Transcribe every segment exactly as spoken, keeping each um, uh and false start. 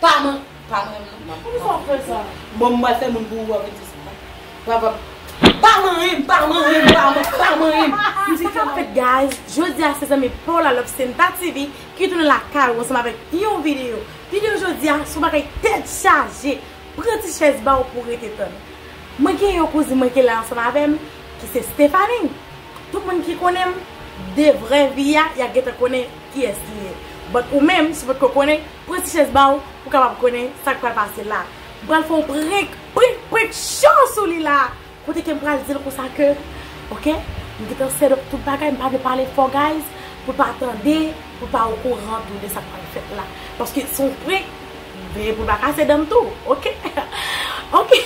Pa man, pa man, non. Poukisa w fè sa? Bon, m pral fè moun pou ou, w ap vin di sa. Pa, pa, pa manyen m, pa manyen m, pa man-, pa manyen m. M di sa fèt, guys. Jodi a, se zanmi pa w la, Love Senta T V, ki tounen lakay ou ansanm avèk yon videyo. Videyo jodi a, se yon bagay tèt chaje. Pran ti chèz ba w pou w rete tann. Mwen gen yon kouzin mwen ki la ansanm avè m, ki se Stephanie. Tout moun ki konnen m, de vrè vi a, y a gentan konnen kiyès li ye. But ou menm, si w potko konnen, pran ti chèz ba w, pou w kapab konnen sa k pral pase la. M pral fè yon prank, prank, prank cho sou li la. Kote ke m pral di l konsa ke, oke, m gentan set up tout bagay, m pa vle pale fò, guys, pou l pa tande, pou l pa okouran tou de sa k pral fèt la. Paske se yon prank, veye pou l pa kase dan m tou, oke? Oke.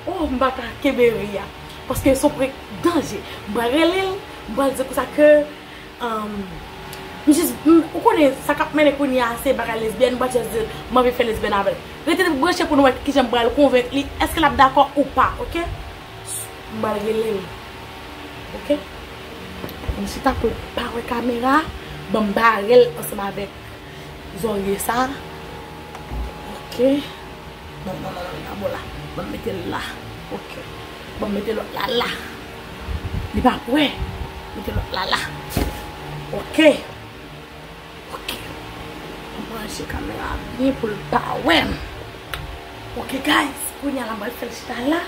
Oh, m pa ka kenbe ri a. Paske se yon prank danje. M pral rele l, m pral di l konsa ke, um, m jis, m, ou konnen sa k ap mennen kounye a, se bagay lesbyèn, m pral jis di l, m anvi fè lesbyèn avè l. Rete branche pou nou wè kijan m pral konvenk li, èske l ap dakò ou pa, oke? M pral rele l. Oke? M chita pou l pa wè kamera. Ban m bare l ansanm avèk zòrye sa. Oke. Non, non, non, non, non, bon la. Ban m mete l la. Oke. Ban m mete lòt la la. Li p ap wè. Mete lòt la la. Oke. Ok. Mwen branche kamera a byen pou l pa wè m. Ok, guys. Kounye a la, mwen fè l chita la.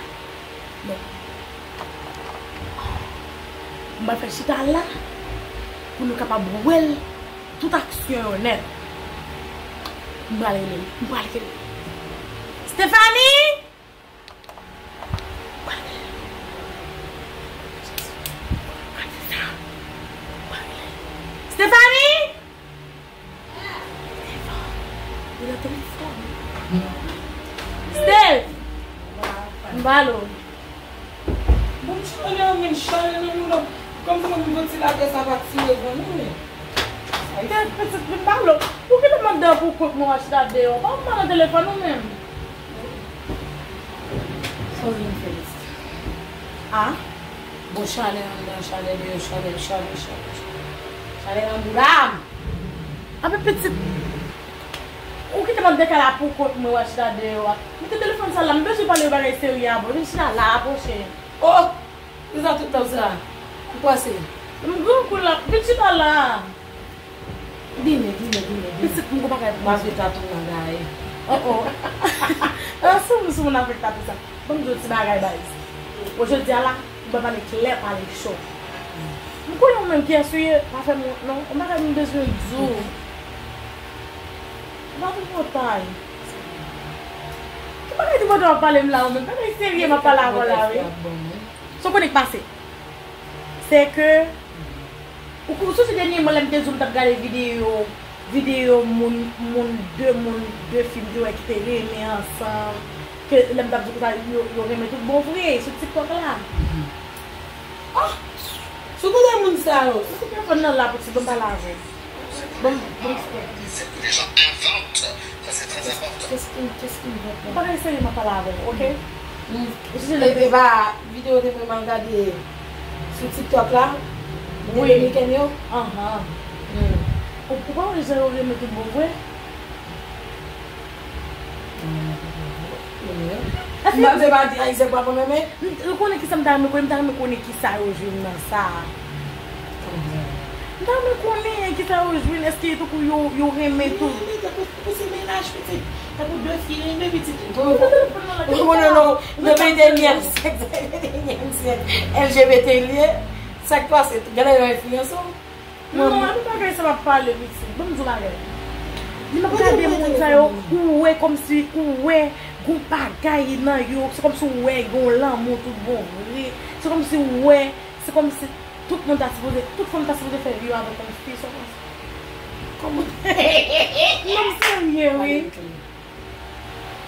Bon. Mwen fè l chita la. Pou nou kapab wè l. Tout aksyon yo nèt. Mwen pral rele l. Mwen pral rele l. Stephanie! Stephanie! Li nan telefòn. Steph! M ba l ou. Bon, chale anmèn, chale nan moun nan. Kòm si mwen vin fè ti lagè sa pa tire van non men. Steph, pitit, vin ba l ou. Ou kite m anndan pou kont mwen w al chita deyò. Pa w pa nan telefòn ou menm. Sa w vin fè la? A? Bon, chalè anndan, chalè deyò, chalè, chalè, chalè, chalè. Chalè nan bouda m. Anben pitit, ou kite m anndan kay la pou kont mwen, w al chita deyò a. Mete telefòn sa la, m bezwen pale yon bagay serye a, bro. Vin chita la, apwoche. Oh! Kisa tout tan sa? Ou pase? M grangou la, vin chita la. Vini, vini, vini, vini. Pitit m gon bagay pou m di. M ap vin tatou nan gaye. Oh, oh. Ah, sou moun, sou moun avèk tatou sa. Ban m di w ti bagay, baz. Bon, jodi a la, m pral pale klè, pale cho. M konnen ou menm kiyès ou ye, pa fè m wont non. Yon bagay m bezwen di w. Ou pa vin pran tay. Ki bagay de bòdè w ap pale m la ou menm? Bagay serye m ap pale avè w la, wi. Sa w konnen k pase? Se ke, ou, ou sonje dènyèman lè m te di w m t ap gade videyo, videyo moun, moun, de moun, de fi m te wè ki te renmen ansanm, ke lè m t ap di w konsa, yo, yo renmen tout bon vre, sou TikTok la. Ah! Sou kote moun sa yo? Ou koupe fòn nan la pou ti ban m pale avè w. Bon, bon, Qu'est-ce qui, qu'est-ce qui ne va pas? Bagay serye m ap pale avè w, ok? Mm. Ou sonje lè e, e pa videyo te fè m al gade sou TikTok la? Wi. Dominikèn yo? Ahan. Mm. Ou, ou pa wè jan yo renmen tout bon vre? Mm. Mwen se pa di Ayisyen pa konn renmen. M, ou konnen kisa m ta renmen konnen? M ta renmen konnen kisa yo jwenn nan sa. M ta renmen konnen kisa yo jwenn. Èske tankou yo, yo renmen tou? Yo renmen tankou, tankou se mennaj pitit. Tankou de fi renmen pitit. Non, non, non. Nan ventenyèm syèk, ventenyèm syèk. L G B T li ye. Sa k pase? Gade yon enfliyanse w. Non, non, e pa bagay sa m ap pale, pitit. Ban m di w bagay. Lè m ap gade moun sa yo, ou wè kòmsi, ou wè gon bagay nan yo, se kòmsi ou wè gon lanmou tout bon vre. Se kòmsi ou wè, se kòmsi tout moun ta sipoze, tout fanm ta sipoze fè vi yo avèk yon fi, sa w panse? Kòman? Non, m serye, wi.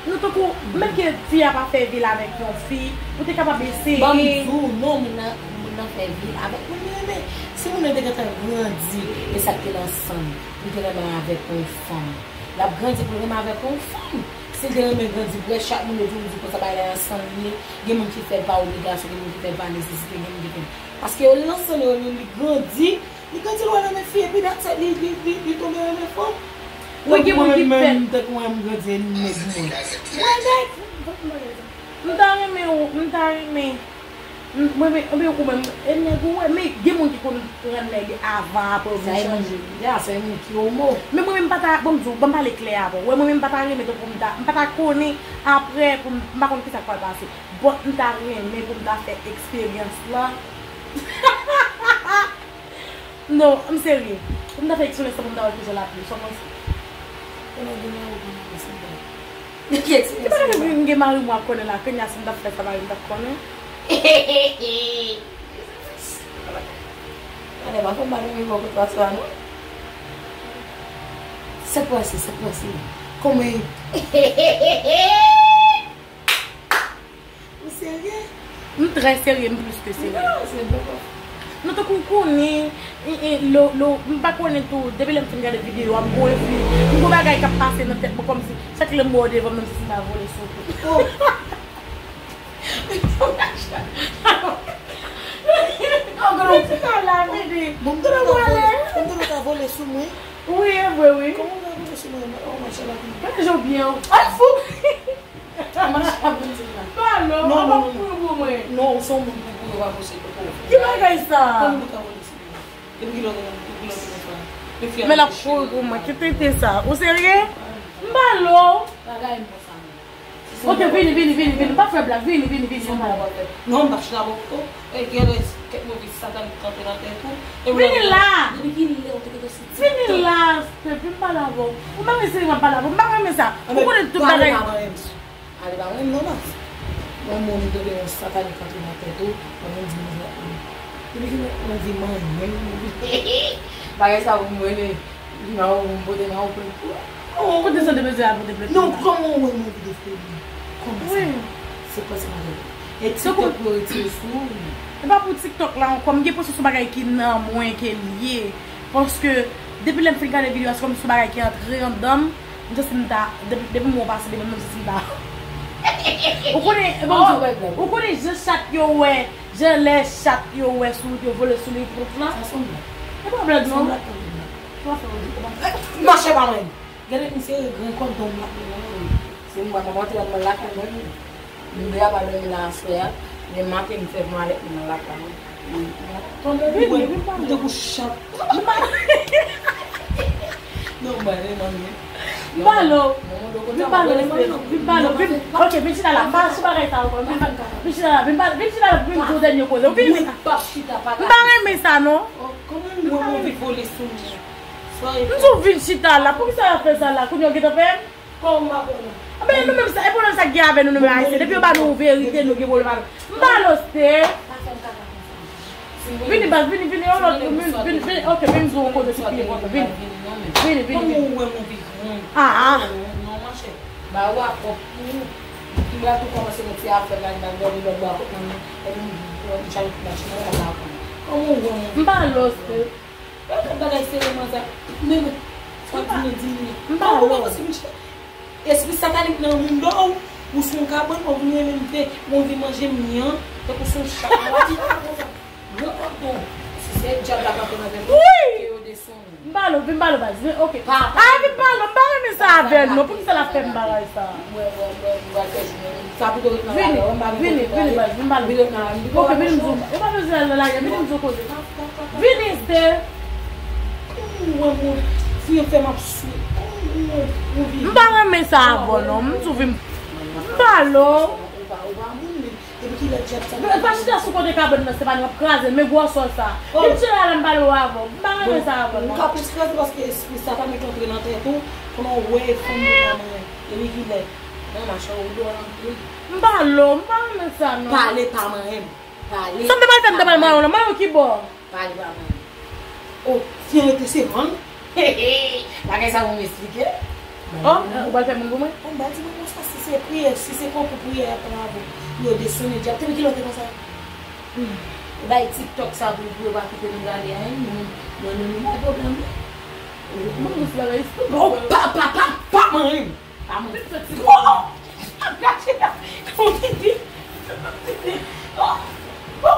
Non, tankou, menm ke fi a pa fè vi l avèk yon fi, ou te kapab eseye. Ban m di w, non, moun nan, moun nan fè vi l avèk moun li renmen. Si moun nan te gentan grandi, e sa k te nan san l, li te renmen avèk yon fanm. L ap grandi pou l renmen avèk yon fanm. Si l te renmen grandi, pou wè chak moun yo toujou di konsa bagay la nan san l li ye. Gen moun ki fè l pa obligasyon, gen moun ki fè l pa nesesite, gen moun ki fè l. Paske yo nan san l yo, li, li grandi, li grandi, l wè renmen fi, epi that's it, li, li, li, li tonbe renmen fanm. Wi, gen moun ki pè. Tankou mwen menm, m grandi e nèg mwen. Mwen nèg. M ta renmen, m ta renmen. M, mwen, men, men ou menm, e nèg ou wè, men gen moun ki konn pran nèg avan, apre yo vin chanje. Ya, se moun ki omo. Men mwen menm, m pa ta, bon, m di w, ban m pale klè avè w. Wè, mwen menm, m pa ta renmen tankou m ta, m pa ta konnen apre, pou m, m pa konn kisa k pral pase. Bon, m ta renmen pou m ta fè eksperyans lan. Non, m serye. Pou m ta fè eksperyans lan, pou m ta wè kijan l ap ye. Sa w panse? Konnen gen mari w konnen mwen se bon. Ki eksperyans? Ki bagay m gen mari mwen ap konnen la? Kounye a, si m t ap fè sa, mari m t ap konnen. Gade, pa fè m pa renmen bò kote w aswè a, non. Sa k pase, sa k pase? Kòman e? Ou serye? M trè serye, m plis ke serye. Non, se bon. Non, tankou w konnen, e, e, lo, lo, m pa konnen tou, depi lè m fin gade videyo a, m gon refli, m gon bagay k ap pase nan tèt mwen, kòmsi chak lè m wè w devan m, menm si m ta vole sou ou. Oh. Oh, gade w. Bon, m ta vole, m ta vole sou mwen. Wi, e vre, wi. Kòman w ta vole sou mwen? Oh, machallah. Gade jan w byen. Ay, fou! Mache ap vin di la. Ba non, non, non, non, non. Pou mwen. Non, ou se yon moun pou, pou yo pa posib pou ou. Ki bagay sa? Kòman ou ka vole sou mwen? Depi kilè ou te konn, depi kilè ou te konn fè? Men l ap kouri pou mwen. Ki tenten sa? Ou serye? M ba l ou. Bagay mwen sa, mwen. Ok, vini, vini, vini, vini. Pa fè blag. Vini, vini, vini. Non, m pa chita bò kote w. E, gen lè kèk move satanik rantre nan tèt ou. Vini la! Depi kilè ou te gentan sou TikTok? Vini la, stè, vin pale avè w. Ou pa wè se m ap pale avè w. M pa renmen sa. Ou konnen tout bagay. Ale pa mwen, non, mas. Mwen, mwen, m tande yon satanik rantre nan tèt ou, mwen, m di, mwen, depi kilè mwen di manyen, bagay sa pou mwen, men, non, m pote nan yon plen. Kote sa te bezwen al pote plent la? Non, kòman ou wè mwen vide foli? Kòman sa? Se kwa se maten? E TikTok pou retire sou ou? E pa pou TikTok la ankò, m gen enpresyon se yon bagay ki nan mwen ke l ye. Paske, depi lè m fin gade videyo a, se kòmsi se yon bagay ki antre anndan m. M santi m ta, depi, depi m wè w pase devan m, m santi m ta. Ou konnen, e bon, ou konnen jan chat yo wè, jan lè chat yo wè sou wout, yo vole sou li, tout la? Sa se yon blag. E pa blag, non. Se yon blag, tankou blag. Kòman fè w di, kòman fè? Mache pa mwen. Gade misye gen kòdon m la. Se mwen, mwen antre anndan lakay mwen. M deja pa dòmi la aswè a. Men maten m fè malèt mwen nan lakay mwen. Kòman ou wè m tankou chat? Non, m pa renmen manyen. M ba l ou. Vin ba l ou, vin ba l ou, vin. Ok, vin chita la. M pa sou bagay sa ankò. Vin, vin chita la, vin ba, vin chita la, vin di w dènye koze. Vin. M pa renmen sa, non. Kòman ou wè m anvi vole sou mwen? M di w vin chita la. Poukisa w ap fè sa la? Kounye a w gentan pè m? Kòman m pa konnen? Anben, nou menm sa, e pwoblèm sa k gen avè nou, nou menm Ayisyen. Depi yo ba nou verite, nou gen pwoblèm avè. M ba l ou, stè. Pa fè m kaka konsa. Vini, baz, vini, vini, yon lòt, vini, vini, vini, ok, vini, di w yon koze ki pi enpòtan, vini. Vini, vini, vini. Kòman ou wè m anvi grann? Ah, ah. Non, non, monchè. Ba ou a pwòp pou ou. M pral tou kòmanse yon ti afè la, m al dòmi lòt bò a kot manmi, epi m, m, m chanje tout machin nan, m al la. Kòman ou wè m anvi? M ba l ou, stè. Gade bagay serye manzè. Men, men. Sa w di men, di men. M pa wè w. Espri satanik nan mouda w, ou sou yon kabann, ou vin leve, ou anvi manje mwen an, tankou se yon chat. Ou ap di, "Ah, konsa." Gran kòdon, si se dyab la kanpe nan tèt ou, ke yo desann ou. M ba l ou, vin ba l ou, baz. Vin, ok. Pa, pa. Ah, vin ba l ou, m pa renmen sa avè l, non. Poukisa l ap fè m bagay sa? Mwen, mwen, mwen, mwen, mwen, sa pito ret nan lagè, mwen pa vin kote lagè. Vini, vini, baz, vin ba l ou. Vin ret nan lagè, vin ret nan lagè. Ok, vini m di w, ou pa bezwen al nan lagè, vini m di w koze. Ou wè mwen, fi an fè m ap swe. Ou, ou, ou vi. M pa renmen sa avè w non, m di w vin. M ba l ou. Ou pa, ou pa moun menm. Depi kilè dyab sa? Men pa chita sou kote kabann nan, Stefani, w ap kraze l, men gwosè sa. Oh. Vin chita la, m pale w avè w. M pa renmen sa avè w non. Ou ka plis kraze paske espri satanik antre nan tèt ou, konnen w wè fanm yo pa manyen. Depi kilè? Non, machan, ou dwòl anpil. M ba l ou, m pa renmen sa non. Pale pa manyen m. Pale. Sa m te pral fè, m te pral manyen w la. Manyen w ki bò? Pale pa manyen m. Oh, fi an rete se vann. Bagay sa pou m esplike. Oh, ou pral fè moun pou mwen? Bon, ba di mwen konsa, si se priyè, si se konkou priyè y ap pran avè w, pou yo desann dyab, depi kilè w te konsa? Hmm. Bay TikTok sa pou, pou yo pa kite nou gade a, non, non, non, non, bay pwoblèm non. Mwen, mwen, se bagay, oh, pa, pa, pa, pa manyen m. Pa mwen. Vin soti. Oh! Gache la. Fò m di. Oh! Oh!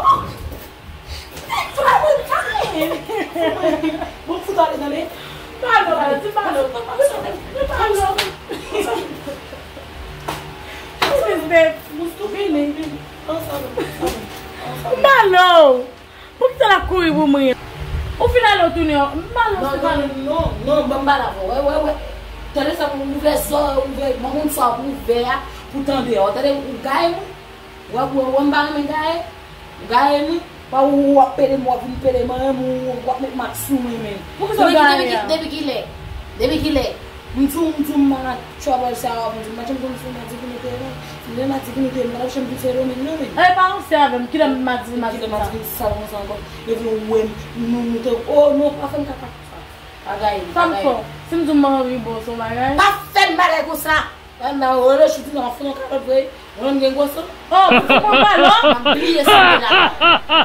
Fò m di. Bon, fout ale, tande. Malo, di malo. Di malo. What's this, babe? Vini. M ba l. Poukisa l ap kouri pou mwen? Ou fin ale, ou tounen, m ba l. Non, non, non, non, ban m pale avè w. Wè, wè, wè. Tande sa, pou ouvè zò, ouvè, ban moun sa pou ouvè a, pou tande a. Tande, ou gaye mwen. Wè, wè, wè, m pa renmen gaye. Ou gaye mwen. Pa ou, w ap pede m, w ap vin pede m, ou, w ap met mak sou mwen, men. Poukisa w gaye a? Depi, depi kilè? Depi kilè? M di w, m di w, m pa nan trouble sa yo, m di w, m pa janm konn si w nan divinite, non. Si m te nan divinite, m pa t ap janm vin Sendomeng, non, men. E pa ranse avè m, kilè m pa t vin nan divinite sa konsa ankò? Epi w wè m, nou, nou te, oh, non, pa fè m kaka konsa. Pa gaye m, pa gaye m. Sa m fè w? Si m di w m anvi ba w, se yon bagay? Pa fè m bagay konsa! Nan rele chouti nan fè yon kalòt vre. Mwen menm gen gwo san. Oh, ou fè mwen kalòt? M ap bliye si m te la.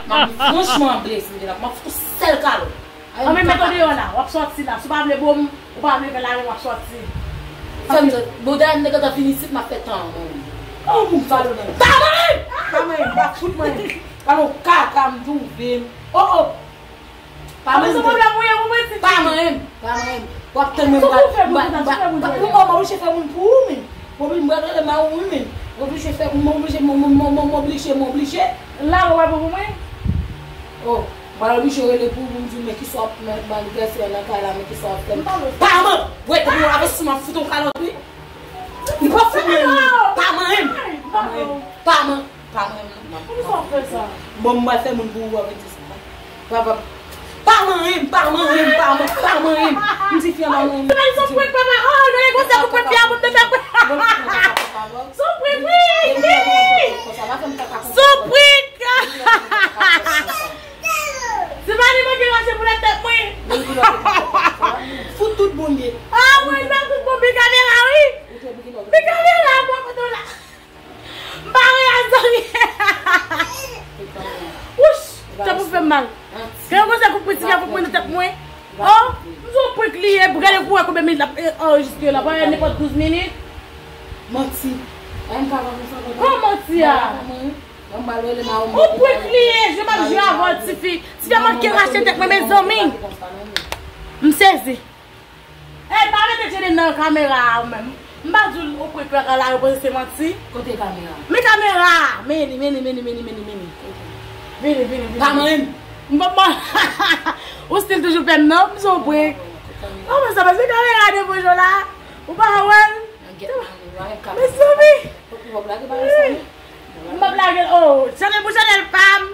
M ap franchman bliye si m te la. M ap fè yon sèl kalòt. Anben, met ou deyò la, w ap sòti la. Si w pa vle bo m, ou pa vle fè lajan, w ap sòti. Fè m, bon, dèyè m te gentan vin isit, m ap fè tan an. Oh, moun sa yo nan. Pa manyen! Pa manyen, pa fout manyen. Kalòt kaka, m di w vin. Oh, oh. Pa manyen. Sa pwoblèm ou ye, ou mwen ti fi. Pa manyen m, pa manyen m. W ap tann mwen, m pral, m pral, m pral, m oblije fè moun pou ou, men. M oblije, m pral rele mari w, men. M oblije fè, m oblije, m, m, m, m, m oblije, m oblije. La, ou pa pou mwen? Oh, m pral oblije rele pou ou, pou m di w, men kisa w ap, men, ban gèsè nan kay la, men kisa w ap fè m. Pa manyen! Wè, depi w avè sou m ap fout yon kalòt, wi. M pa fout manyen m. Pa manyen m. Pa manyen m. Pa manyen m. Pa manyen m, non. Poukisa w ap fè sa? Bon, m pral fè moun pou ou, w ap di sa. Pa, pa, pa manyen m, pa manyen m, pa man-, pa manyen m. M di fi an pa manyen m. Se pa yon prank, papa. Oh, gade konsa pou prank la, pou m te fè prank. Se yon prank, wi. Se yon prank. Se pa li manke rache pou la tèt mwen. Fout tout bon ye. Ah, mwen, li pa tout bon, pi kamera, wi. Pi kamera, bon, kote w la. M pa wè a zanmi. Wouch, tèt mwen fè m mal. Gen yon konsa kout pwen ti fè kout pwen nan tèt mwen. Oh, m di w prank li ye, pou gade pou wè konbyen minit l ap, eh, anrejistre la. Pa wè nenpòt douz minit. Manti. Kòman manti a? Ou prank li ye, jwe m ap jwe avè w, tifi. Tifi a manke rache tèt mwen, mezanmi. M sezi. Ey, pa mete Jaden nan kamera a ou menm. M pa di w ou prank la, ou panse se manti. Kote kamera? Men kamera a! Men li, men li, men li, men li, men li, men li. Vini, vini, vini. Pa manyen m. M pa, ou still toujou pè m non, m se yon prank. Oh, men sa, paske kamera a devan w la, ou pa wè l. Mezanmi. M p ap lage l, oh, chanèl pou chanèl pa m.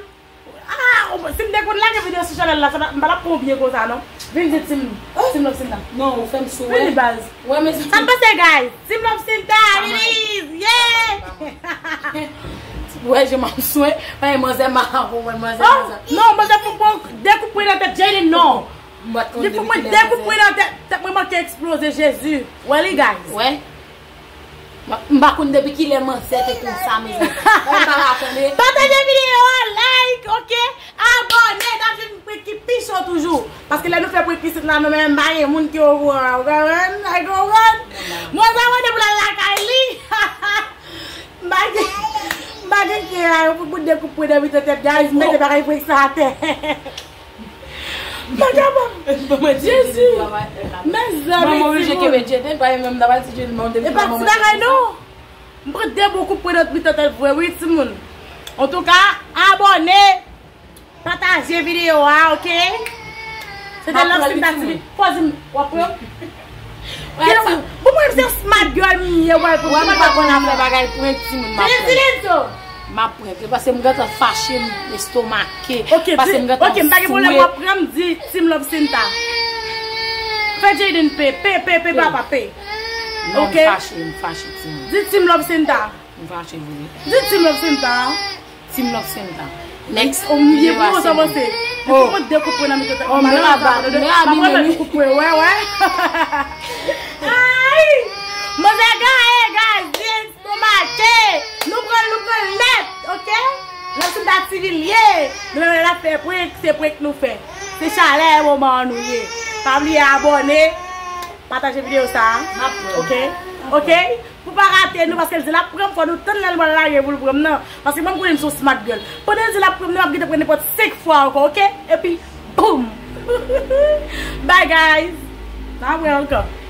Ah, si m te konn lage videyo sou chanèl la, sa pa, m pa t ap pran w byen konsa, non. Vin di Team, Team Love Sinta. Non, ou fè m sou. Vin di baz. Sa m panse, guys? Team Love Sinta, it is! Yeah! Ou wè, je m ap swen. Manzè ma pou mwen, manzè, manzè. Non, manzè, fòk mwen dekoupe nan tèt Jaden, non. Li fòk mwen dekoupe nan tèt, tèt mwen manke eksploze, Jezi. Wè li, guys. Wè. M pa konn depi kilè manzè te konsa, mezanmi. Mwen pa ka tande. Pataje videyo a, like, ok? Abòne, n ap jwenn prank ki pi cho toujou. Paske lè nou fè prank isit la, nou menm, pa gen moun ki okouran, ou konprann? Ou konprann? Mwen sa mande pou l al lakay li. M pa gen, m pa gen kè a, yo pou bout de kout pwen nan mitan tèt, guys, m mete bagay prank sa atè. M pa kapab. Jezi. Mezanmi, manman oblije kenbe Jaden, pa menm nan pati Jaden, manman te. E pa ti bagay non. M pran de bon kout pwen nan mitan tèt vre, wi, timoun. Antouka, abòne, pataje videyo a, ok? Se te Love Sinta T V. Fò di m, w ap pran? Bon, mwen se smart girl m ye, wè, pou mwen pa konn afè bagay prank timoun, m ap prank. M ap prank li, paske m gentan fache, m estomake, paske m gentan swe. Ok, m pa gen pwoblèm, w ap pran, m di Team Love Sinta. Fè Jaden pe, pe, pe, pe, papa, pe. Non, m fache, m fache, timoun. Di Team Love Sinta. M fache vre. Di Team Love Sinta. Team Love Sinta. Next. O, m ye pou sa avanse. Li fè mwen de kout pwen nan mitan tèt. O, m rele a bak, m rele a bak, m rele kout pwen, wè, wè. Ay! Manzè gaye, guys, li estomake. Nou pran l, nou pran l nèt, ok? Love Sinta T V l ye. Nou menm lè n ap fè prank, se prank nou fè. Se chalè moman an nou ye. Pa bliye abòne. Pataje videyo sa a. Ok? Ok? Pou pa rate nou, paske l di l ap pran m, fò nou tann lè l pral lage pou l pran m nan. Paske mwen m konnen m se yon smart girl. Pandan l di l ap pran m nan, m ap gentan pran nenpòt senk fwa ankò, ok? Epi, boum! Bye, guys! N a wè ankò.